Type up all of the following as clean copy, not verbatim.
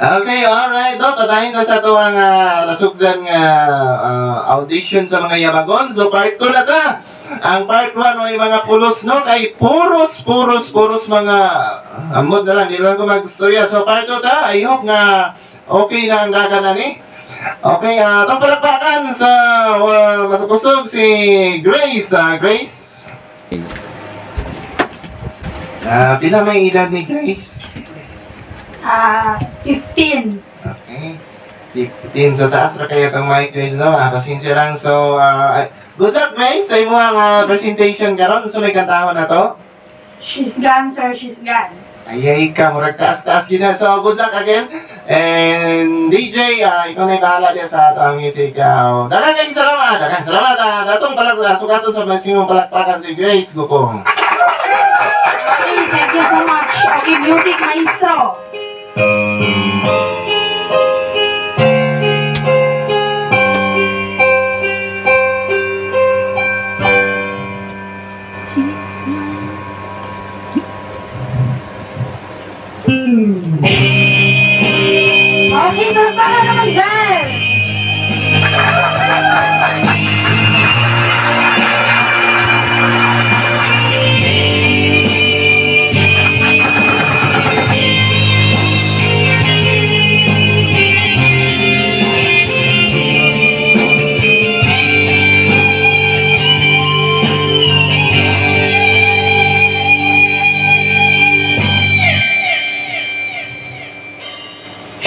Okay, alright. Do, padayon na sa atuang nasugdan nga audition sa mga yabagon. So, part 2 na ta. Ang part 1 ay mga pulos, no? Kay puros, puros, puros mga amod na lang. Di lang ko magstorya. So, part 2 ta. I hope nga okay na ang dagan na ni. Okay, itong palakpakan sa masakusog si Grace. Grace? Pila may edad ni Grace? 15. Okay. 15. So, taas ra kayo itong mic, Grace, no? Pasensya lang. So, good luck, Grace, sa imong presentation karon. So, may kantahon na to? She's gone, sir. She's gone. Ay, ka, murag taas-taas yun na. So, good luck again. And DJ, ikaw na yung bahala diya sa ato ang music. Daghang kayong salamat. Daghang salamat. Datong sukaton sa maximum palakpakan si Grace Gukong. Okay, thank you so much. Okay, music maestro. Okay, palakpakan naman dyan!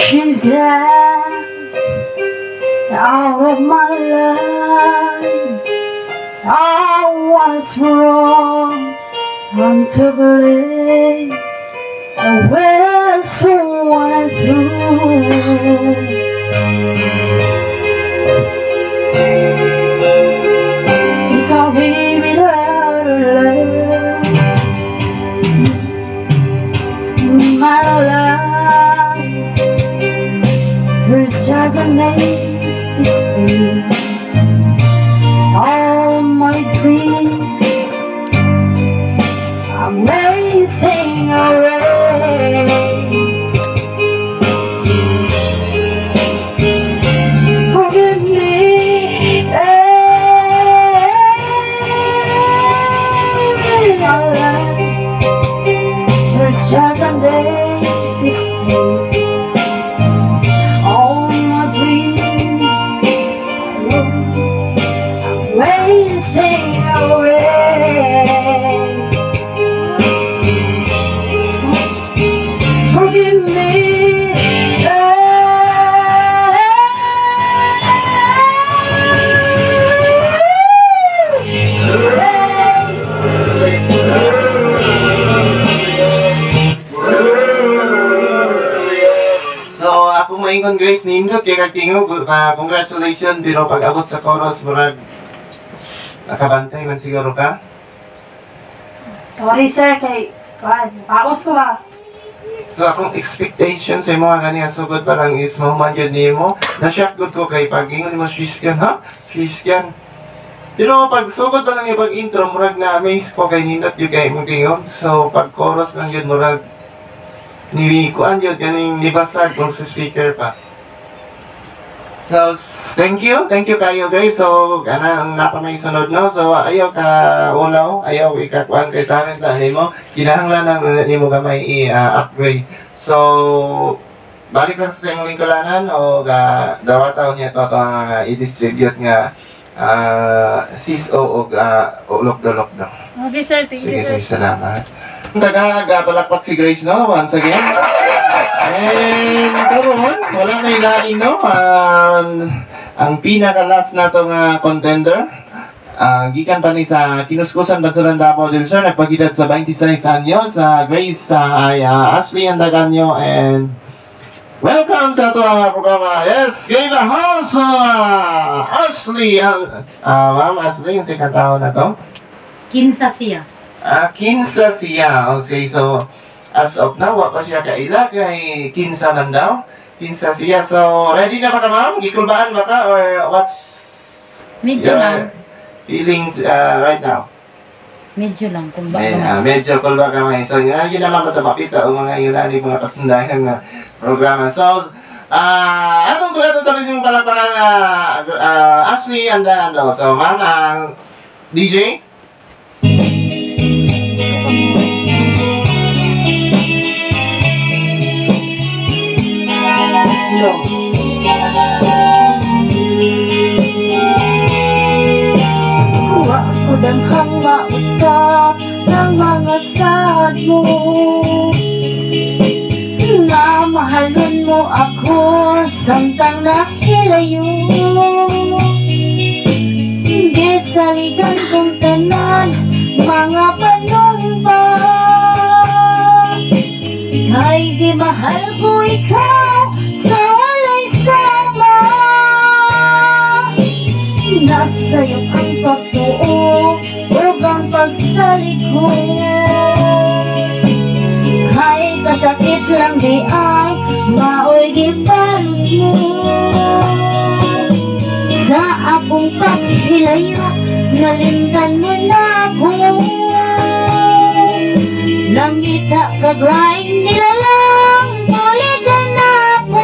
She's gone out of my life. I was wrong, I'm to blame. I was someone through. Ikaw, baby, love in my life. There's just a nasty space. All my dreams I'm racing away. Forgive me, my life. There's just a nasty space. All my dreams I'm wasting away. Forgive me. So, akong maingon, Grace, nindot kay kag tingog, congratulations, pero pag abot sa chorus, murag nakabantay man siguro ka. Sorry, sir, kay kuan, paus ko ba? So, akong expectation sa imo nga ganiya sugod pa lang is mahuman gyud nimo. Na-shock gud ko kay pag ingon nimo she's gone, ha? She's gone. Pero pag sugod pa lang yung pag-intro, murag na-amaze ko kay nindot gyud kay imong tingog. So, pag chorus lang gyud murag ni kuan gyud kaning nibasag kung sa speaker pa. So, thank you. Thank you kayo, guys. So, kanang napa may sunod, no? So, ayaw ka ulaw, ayaw ikakuan kay talent nimo. Kinahanglan lang nimo gamay i-upgrade. So, balik lang sa imong lingkulanan o ga dawataw niya to ang i-distribute nga CISO o ulok-dolok. Okay, sir. Thank Sige, you, sir. sige, salamat. Tagag palakpak si Grace, no? Once again. And karon, wala na ilain, no? Ang pinaka-last na itong contender, gikan pa ni sa Kinuskusan, Bansalan, Davao del Sur, nagpagidad sa 26 anyo, sa Grace, ay Ashley Andaganyo, and welcome sa ato ang programa. Yes, give a house, Ashley. Ma'am Ashley, yung second taon na to? Kinsa siya. Kinsa siya. Okay, so as of now, wa pa siya kaila kay kinsa man daw. Kinsa siya. So, ready na ba ka, ma'am? Gikulbaan ba ka? Or what's Medyo your lang. feeling right now? Medyo lang, kulba Eh, ka. medyo kulba ka, ma'am. So, yun naman ka sa mapita o mga yun na mga kasundahan nga Programa. So, atong sugatong sa mismong palakpakan, Ashley Andando. So, ma'am, DJ? No. Wa ko danghang mausap ng mga sad mo, nga mahalon mo ako samtang nahilayo. Gisaligan kong tanan mga panumpa, kay di mahal ko ikaw sa walay sama. Nasa'yo ang pagtuo ug ang pagsalig ko, kay kasakit lang di ay maoy gipalos mo. Sa akong paghilayo, nalimtan mo na ako. Nangita kag laing nilalang, buligan na ako.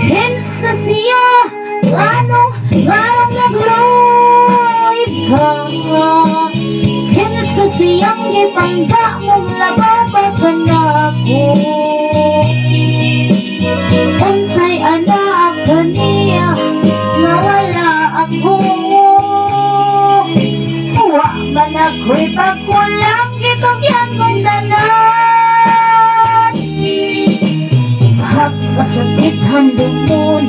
Kinsa siya, nganong, nganong nagluoy ka? Kinsa siyang gipangga mong labaw pa ka nako? Unsay anak kaniya nga wala ako? Wa man ako'y pagkulang, gitugyan kong tanan. Pagkasakit handumon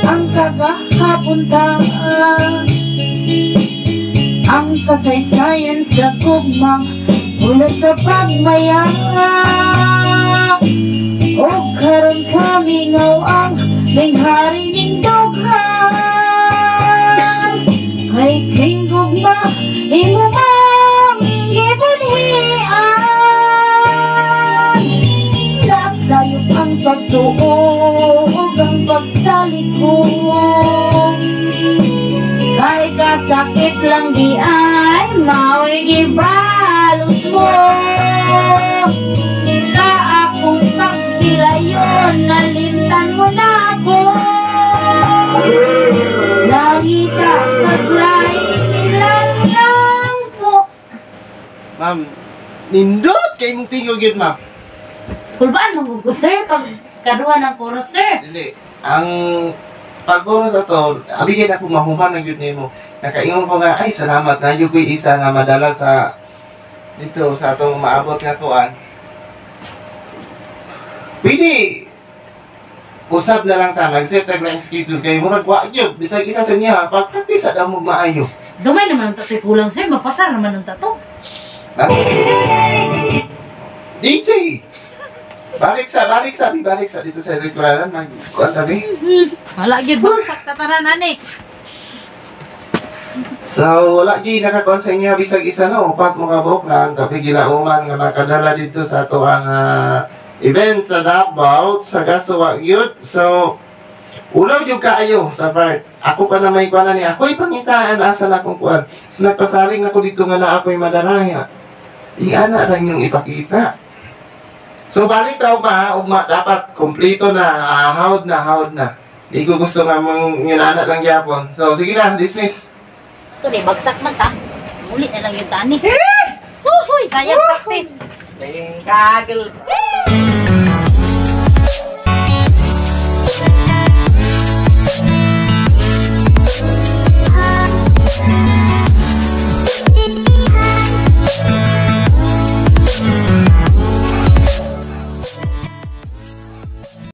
ang kagahapon ta, ang kasaysayan sa gugmang mula sa pagmaya. O karon kami ang minghari ning dughan, kay King Gugma imo mang gibudhian. Nasayo ang pagtuo ug ang pagsalig ko, kay kasakit lang di ay mao'y gibalos mo. Sa akong paghilayon, nalimtan mo na ako. Langita kaglay nilalang po. Ma'am, nindot kay mong tingog yun, ma'am. Kulbaan mo ko, sir, pag kaduha ng chorus, sir. Dili. Ang pag-oras ato, abigay na ako mahuman ang yun nimo. Nakaingon ko nga, ay salamat na yun ko'y isa nga madala sa dito sa atong maabot nga kuan. Pwede usab na lang ta, mag-set tag lang schedule kay murag wa gyud bisag isa sa niya pag-practice sa mo maayo. Gamay naman ang tato'y kulang, sir. Mapasar naman ang tato. DJ! Balik sa, balik sa, balik sa dito sa likuran, mag kuan tabi. Wala gyud bagsak tatanan ani. So, wala gi nakakuan sa inyo bisag isa no, upat mo kabuok na ang kape gilauman nga makadala dito sa ato ang event sa Davao sa Gasuwa gyud. So, ulaw gyud kaayo sa part. Ako pa na may kuan ni ako'y pangitaan asa na akong kuan. So, nagpasaling nako dito nga na ako'y madalaya. Iana ra inyong ipakita. So, balik daw ba, ugma, dapat kompleto na, hawd na, hawd na. Di ko gusto nga mong nginana lang gyapon. So, sige na, dismiss. Ito ni bagsak man ta. Muli na lang yung tani. Uy, sayang practice. Kagel.